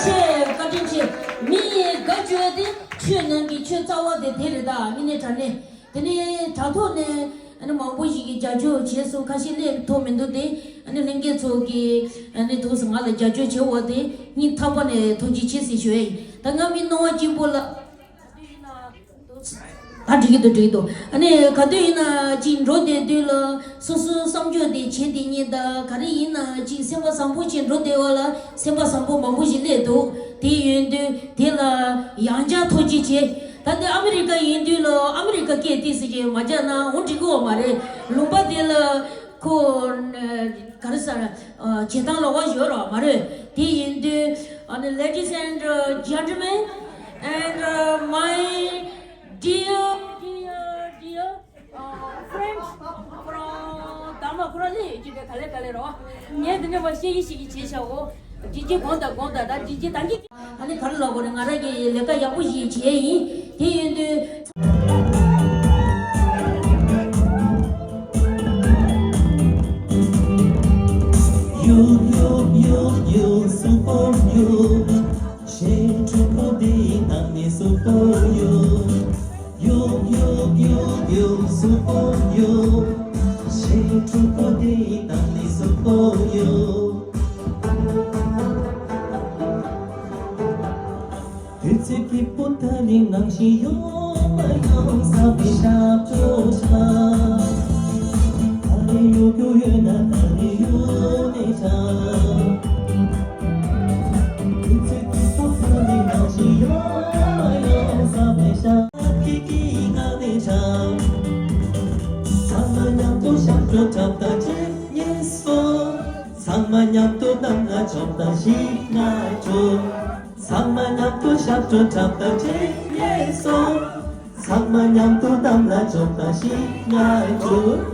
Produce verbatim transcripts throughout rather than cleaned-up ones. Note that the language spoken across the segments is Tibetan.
ཆེ། བཀའ་དྲིན་ཆེ། མི་ཡི་དགའ་བཅུ་དེ་ཆོས་ནང་གི་ཆོས་རྩ་བ་དེ་དེ་རེད། ད་མི་ནི་དྲ་ནས་དེ་ནས་དྲ་ཐོག་ནས་ཨ་ནི་མང་པོ་ཞིག་གིས་རྒྱབ་སྐྱོར་བྱས་སོང་། ཁ་ཤས་སླེབས་ཐུབ་མི་འདུག་སྟེ། ཨ་ནི་ལྷན་རྒྱས་ཚོ་གིས་ཨ་ནི་ཐུགས་སུ་ང་ལ་རྒྱབ་སྐྱོར་བྱེད་འོ་དེ་སྙིང་ཐག་པ་ནས་ཐུགས་རྗེ་ཆེ་ཟེར་ཞུ་ཡ་ཡིན། ད་ང་མི་སྣང་བ་སྐྱིད་པོ་ལ། ད་འགྲིག་གི་འདུག་འགྲིག་གི་འདུག་ཨ་ནི་ག་དུས་ཡིན་ན་ཅིག་འགྲོ་བསྡད་དུས་ལ་སོ་སོའི་བསམ་སྤྱོད་དེ་བྱེད་དེ་ཉིད་ད་ག་རེ་ཡིན་ན་ཅིག་སེམས་པ་བཟང་པོ་ཅིག་འགྲོ་བསྡད་པ་ལ་སེམས་པ་བཟང་པོ་མང་པོ་ཞིག་སླེབས་འདུག་དེ་ཡིན་དུས་དེ་ལ་ཡང་བསྐྱར་ཐུགས་རྗེ་ཆེ། ད་ལྟ་ཨ་མི་རི་ཀ་ཡིན་དུས་ལ་ཨ་མི་རི་ཀ་སྐད་ཏིག་ཙམ་ཅིག་མ་རྒྱག་ན་འོང་འགྲིག་གི་ཡོད་མ་རེད། ལུང་པ་དེ་ལ་ཁོ་ག་རེ་ཟེར། བྱེད་སྟངས་ལོགས་ཀ་ཡོད་རོགས་མ་རེད། དེ་ཡིན་དུས་ཨ་ནི། Ladies and uh, gentlemen and uh, my dear dear dear uh, friends from དམ་པ་ཁོ་རང་ལས་ཡོད་ཀྱི་རེད། ག་ལེ་ག་ལེ་རོ། ངས་འདི་འདྲ་བ་བཤད་ཀྱི་ཤེས་ཀྱི་བྱས་ཤག་འོ། བདེ་སྐྱིད་དགོངས་དག་དགོངས་དག་ད་བདེ་སྐྱིད་ད་གི་ཨ་ནི་ག་རེ་ལབ་དགོས་རེད། ང་རང་གིས་ལས་ཀ་ཡག་པོ་ཞིག་བྱས་ཡིན། དེ་ཡིན་དུས། ཡུག་ཡུག་ཡུག་ཡུག་སུ་པོ་ཡུག་ཞེས་ཕྲུ་གུ་དེའི་ནང་ནས་སུ་པོ་ཡུག་ཡུག་ཡུག་ཡུག་ཡུག་སུ་པོ་ཡུག་ཞེས་ཕྲུ་གུ་དེའི་ནང་ནས་སུ་པོ་ཡུག་དུས་ཚོད་སྐྱིད་པོ་ད་ནི་ནང་བཞིན་ཡོང་མ་ཡོང་བསམ་པའི་ཞབས་བྲོ་འཆང་། ད་ནི་གཡོ་སྒྱུ་ཡོད་ན་ད་ནི་གཡོ་ནས་འཆང་། དུས་ཚོད་སྐྱིད་པོ་ད་ནི་ནང་བཞིན་ཡོང་མ་ཡོང་བསམ་པའི་ཞབས་ཀྱི་ཀྱི་ང་ནས་འཆང་། ཚང་མ་མཉམ་དུ་ཞབས་བྲོ་འཁྲབ་དང་བྱེད་ངེས་སོ། ཚང་མ་མཉམ་དུ་གཏམ་ལ་ཆོག་དང་ཞིག་ང་འགྲོ། ཚང་མ་མཉམ་དུ་ཞབས་བྲོ་འཁྲབ་དང་བྱེད་ངེས་སོ། ཚང་མ་མཉམ་དུ་གཏམ་ལ་ཆོག་དང་ཞིག་ང་འགྲོ།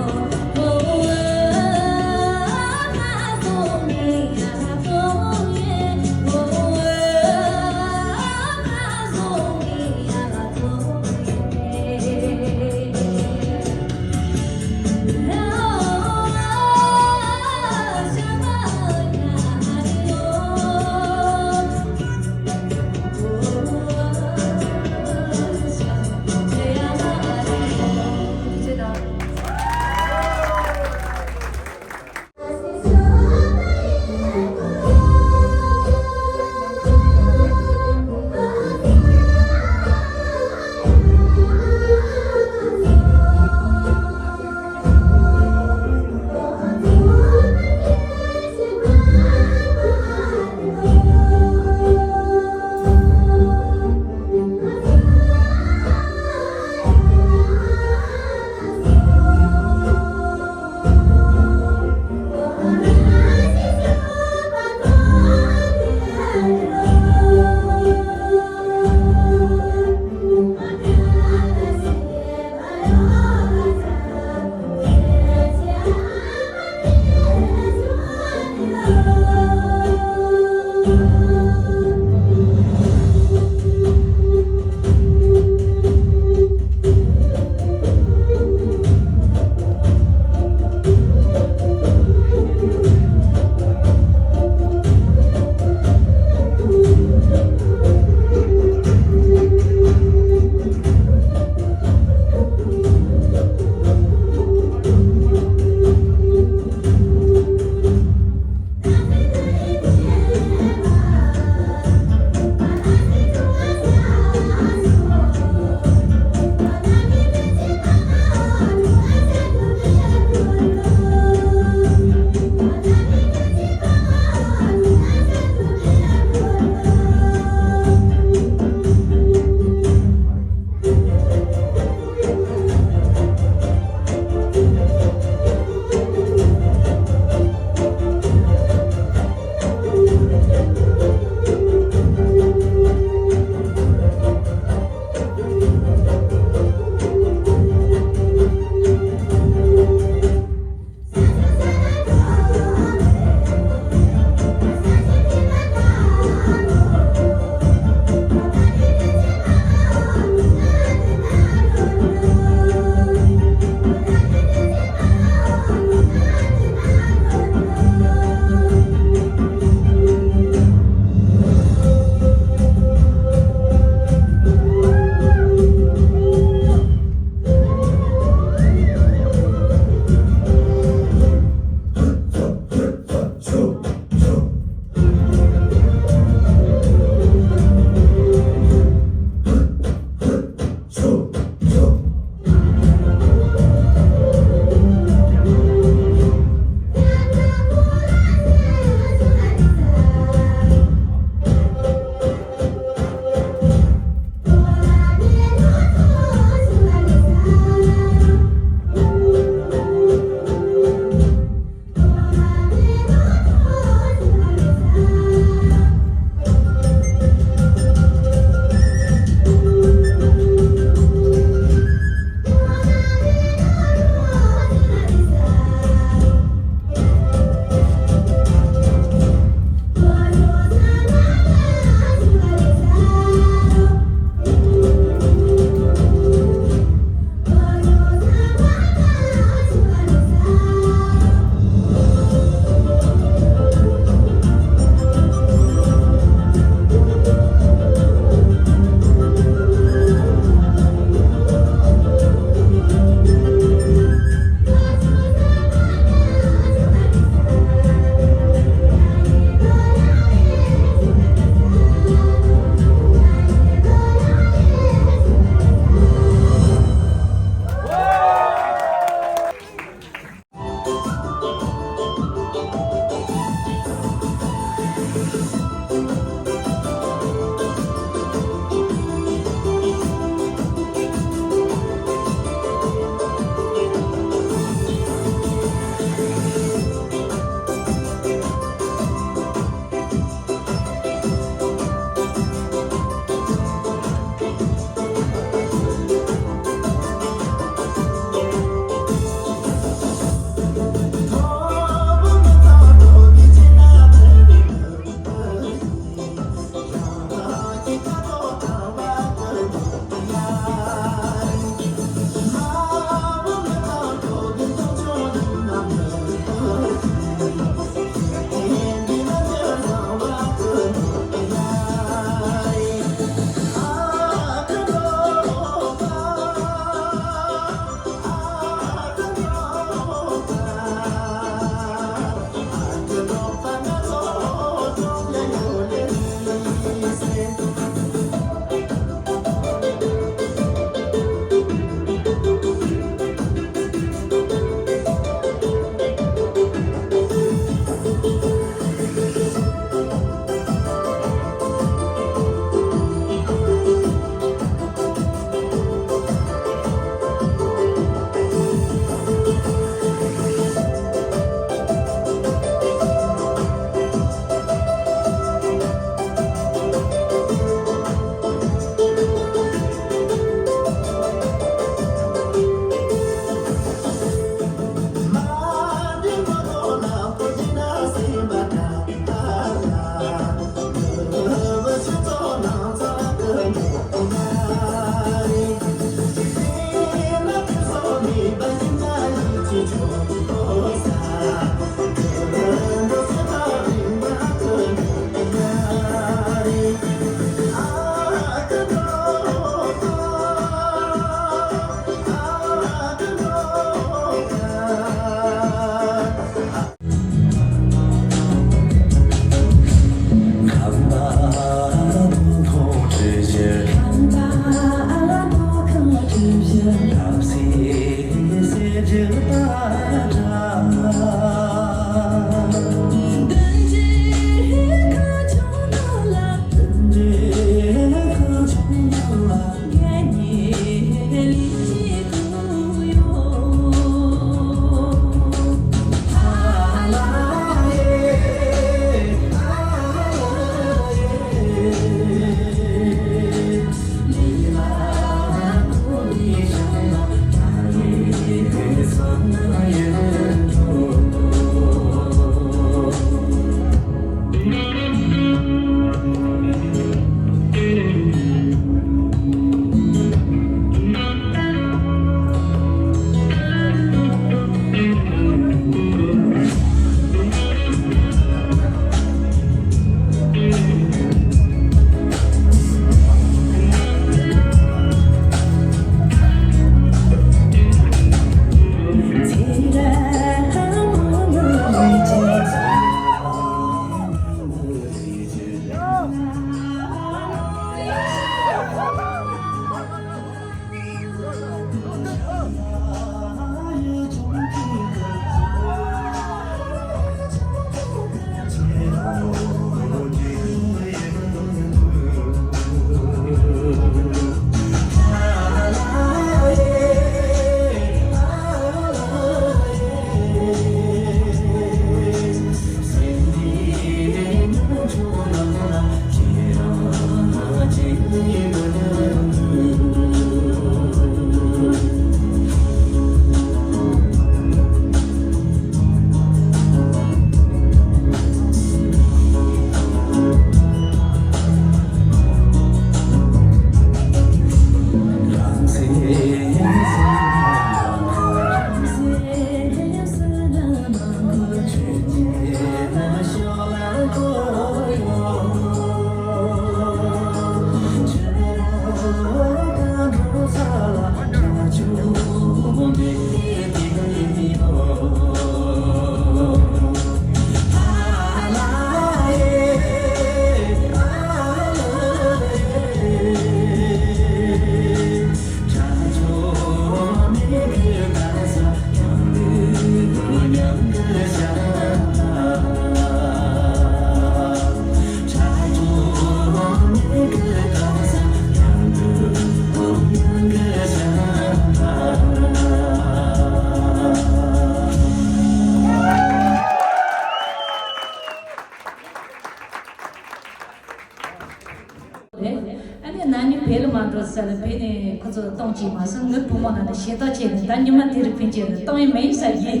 རེད། ཨ་ནི་ན་ནིང་བོད་ལ་མ་འགྲོ་ས་ལ་བོད་ནས་ཁོ་ཚོ་གཏོང་བྱས་མ་སོང་། ངའི་བུ་མོ་ལ་ནི་ཞེ་ཐག་བྱས་ནས་ད་ཉི་མ་དེ་རུ་ཕན་ཆད་ལ་གཏོང་ཡི་མ་ཡིན་ས་ཡིན།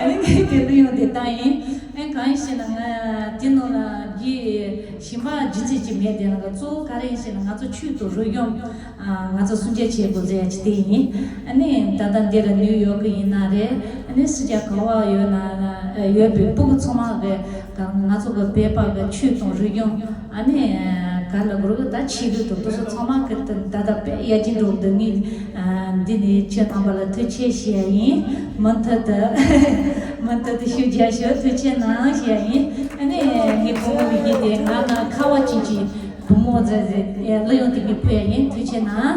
ཨ་ནི་ངས་དེ་གླུ་དབྱངས་དེ་བཏང་ཡིན། ཨ་ནི་གང་ཡིན་ཟེར་ན་ང་དེ་ནང་ལ་གཞན་པ་རྒྱུ་མཚན་ཅིག་མེད། དེ་ནང་ག་གཙོ་བོ་ག་རེ་ཡིན་ཟེར་ན་ང་ཚོ་ཆོས་དང་རིག་གཞུང་། ང་ཚོ་སྲུང་སྐྱོབ་བྱེད་དགོས་ཟེར་ཡ་ཅིག་དེ་ཡིན། ཨ་ནི་ད་ལྟ་འདི་ལ་ནིའུ་ཡོག་གི་ཡིན་ན་རེད། ཨ་ནི་སི་ཇ་ག་བ་ཡོད་ན་ཡོད་པའི་སྤུ་གུ་ཚང་མ་གི་ང་ཚོ་གི་བོད་པ་གི་ཆོས་དང་རིག་གཞུང་། ཨ་ནི་ག་ལ་གུ་རུ་གི་ད་ཆོས་ལུགས་དང་དེ་ཚོ་ཚང་མ་གི་ད་ལྟ་དཔེ་ཡར་རྒྱས་འགྲོ་གི་འདུག་ངས་འདི་ནས་ཁྱེད་རྣམ་པ་ལ་ཐུགས་རྗེ་ཆེ་ཞུ་ཡ་ཡིན། མུ་མཐུད་དུ་མུ་མཐུད་དུ་ཤུགས་རྒྱག་ཤོག་ཐུགས་རྗེ་གནང་ཞུ་ཡ་ཡིན། ཨ་ནི་ངའི་བུ་མོ་ལ་ཡིན་ཏེ་ང་ན་ཁ་བ་ཅན་གྱི་བུ་མོ་ཟེར་ཟེར་གླུ་དབྱངས་དེ་གི་ཕུལ་ཡ་ཡིན། ཐུགས་རྗེ་གནང་།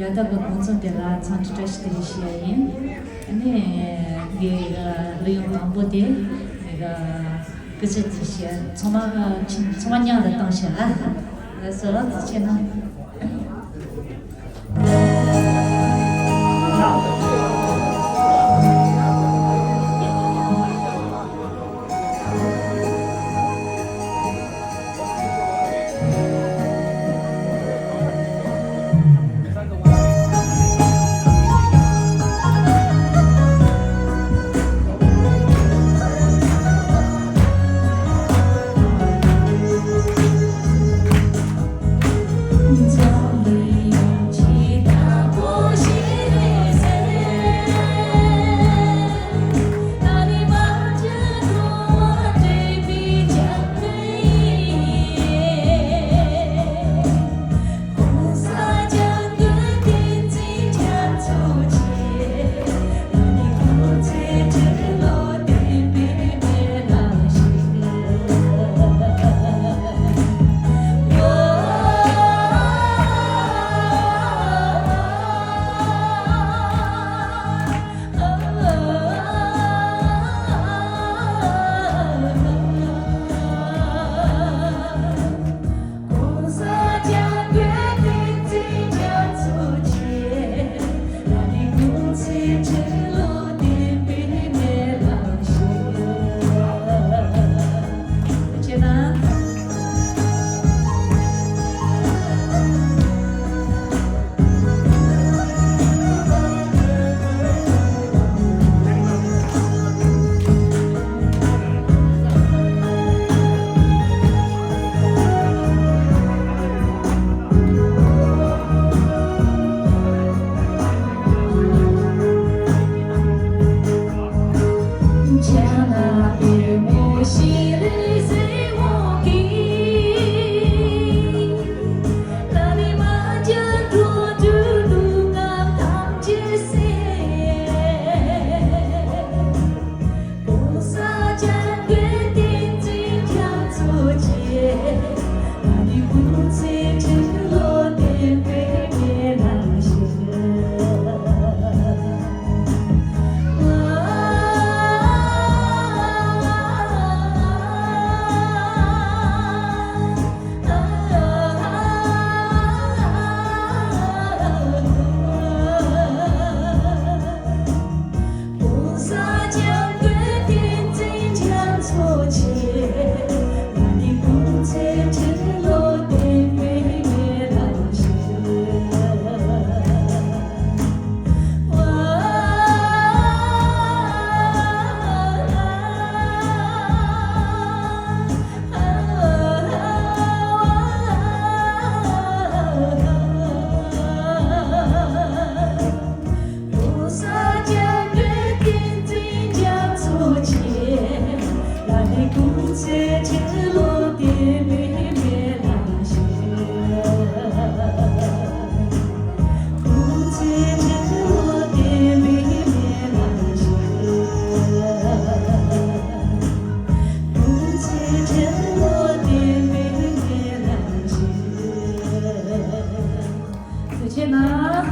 ད་ལྟ་གི་དགོང་ཚོགས་དེ་ལ་འཚམས་འདྲི་བཀྲ་ཤིས་བདེ་ལེགས་ཞུ་ཡ་ཡིན། ཨ་ནི་ངའི་གླུ་དབྱངས་དང་པོ་དེ་ངའི་སྐུ་ཚེ་རྫོགས་ཞེས་ཚང་མ་ཁྱིམ་ཚང་མ་མཉམ་དུ་བཏང་ཞིག་ཨ། ལགས་སོ། ཐུགས་རྗེ་ཆེ་གནང་། ཐུགས་རྗེ་གནང་།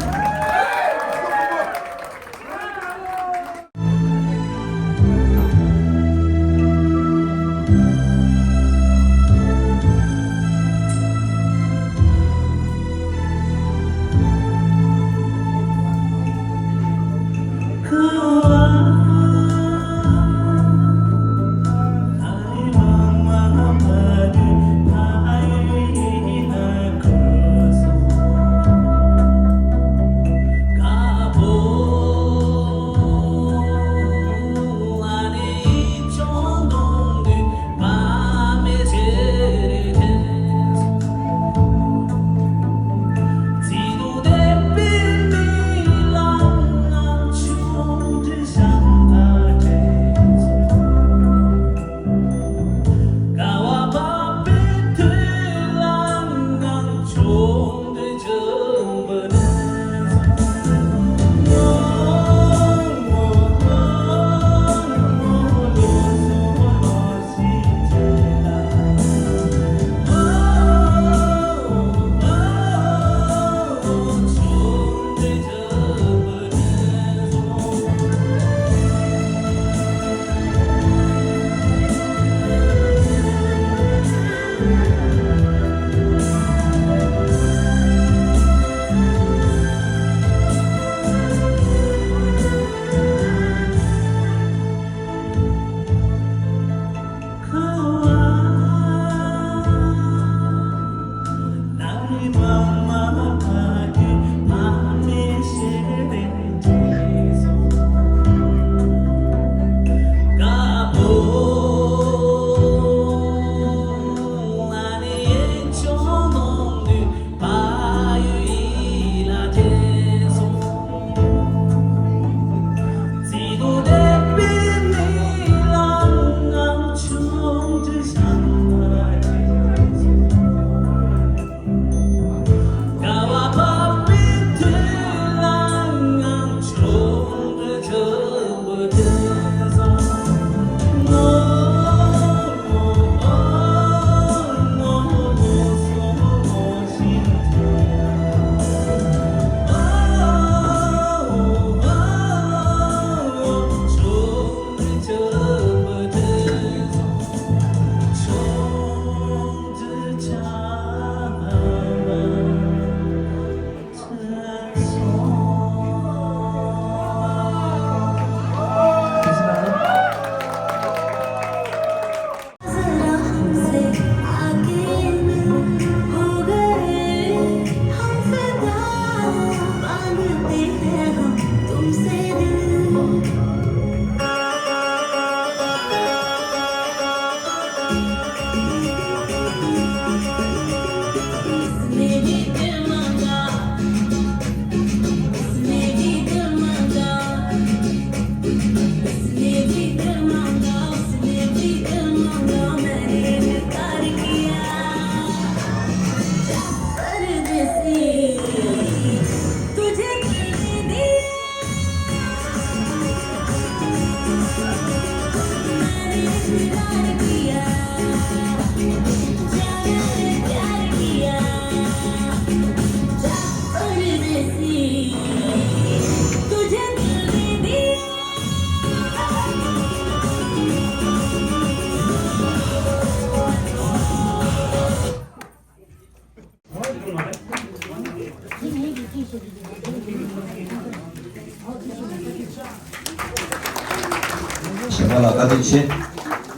བཀའ་དྲིན་ཆེ།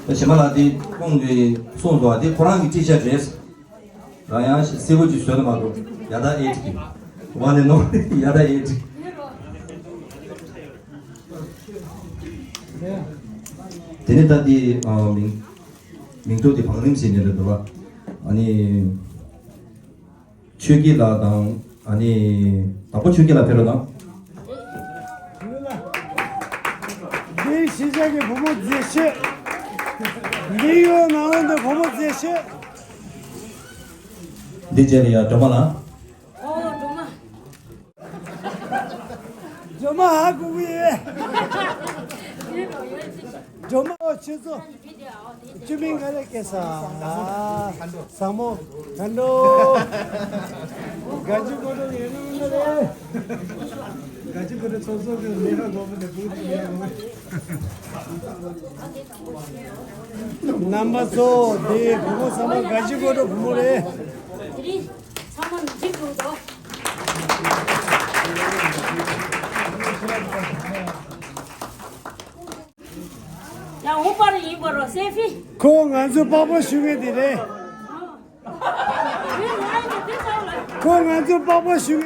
ད་གཞན་པ་ལ་དེ་ཁོང་གིས་གསུངས་འདུག་དེ་ཁོ་རང་གི་ཊི་ཤར་ཊི་རེད། རང་ཡང་གསལ་པོ་ཅིག་བཟོས་ན་མ་གཏོགས་ཡ་ད་ཨེ་ཊི་གི་ཝ་ནེ་ནོ་ཡ་ད་ཨེ་ཊི། དེ་ནས་ད་དེ་མིང་མིང་ཐོ་དེ་བང་རིམ་ཟེར་ནས་རེད་འདུག་བ། ཨ་ནི། ཆོས་སྐྱིད་ལགས་དང་ཨ་ནི་དྭགས་པོ་ཆོས་སྐྱིད་ལགས་ཕེབས་རོགས་གནང་། འདི་གཞིས་ཆགས་ཀྱི་བུ་མོ་མཛེས་ཤོས། འདི་ཡོད་ནང་ལ་འདི་བུ་མོ་མཛེས་ཤོས། འདི་རྗེས་ལ་ཡ་སྒྲོལ་མ་ལགས། ཨོ་སྒྲོལ་མ། སྒྲོལ་མ་ཧ་གོ་གི་ཡོད། སྒྲོལ་མ་ཨོ་ཁྱེད་ཚོ། ཅུ་མིང་ག་རེ་སྐད་ས། ཟ་མོ། མཁའ་འགྲོ། དགའ་སྐྱིད་དགོད་བྲོ་ངན་རུ་ངན་རེད། དགའ་སྐྱིད་དགོད་བྲོ་ཚོགས་གཙོ་གི་ལས་ཀ་དགོས་པ་དེ་བུ་དེ་ཡོད་མོད། རྣམ་པ་ཚོ་དེ་བུ་མོ་ཚང་མ་དགའ་སྐྱིད་དགོད་བྲོ་བུ་མོ་རེད། དེ་རིང་ཚང་མ་འགྲིག་འདུག་དོ། ཡང་འོང་པར་ཡིན་པར་རོ་སེ་ཕི། ཁོ་ང་ཚོའི་པགས་པ་བཤུ་མཁན་དེ་རེད། ཁོ་ང་ཚོའི་པགས་པ་བཤུ་མཁན།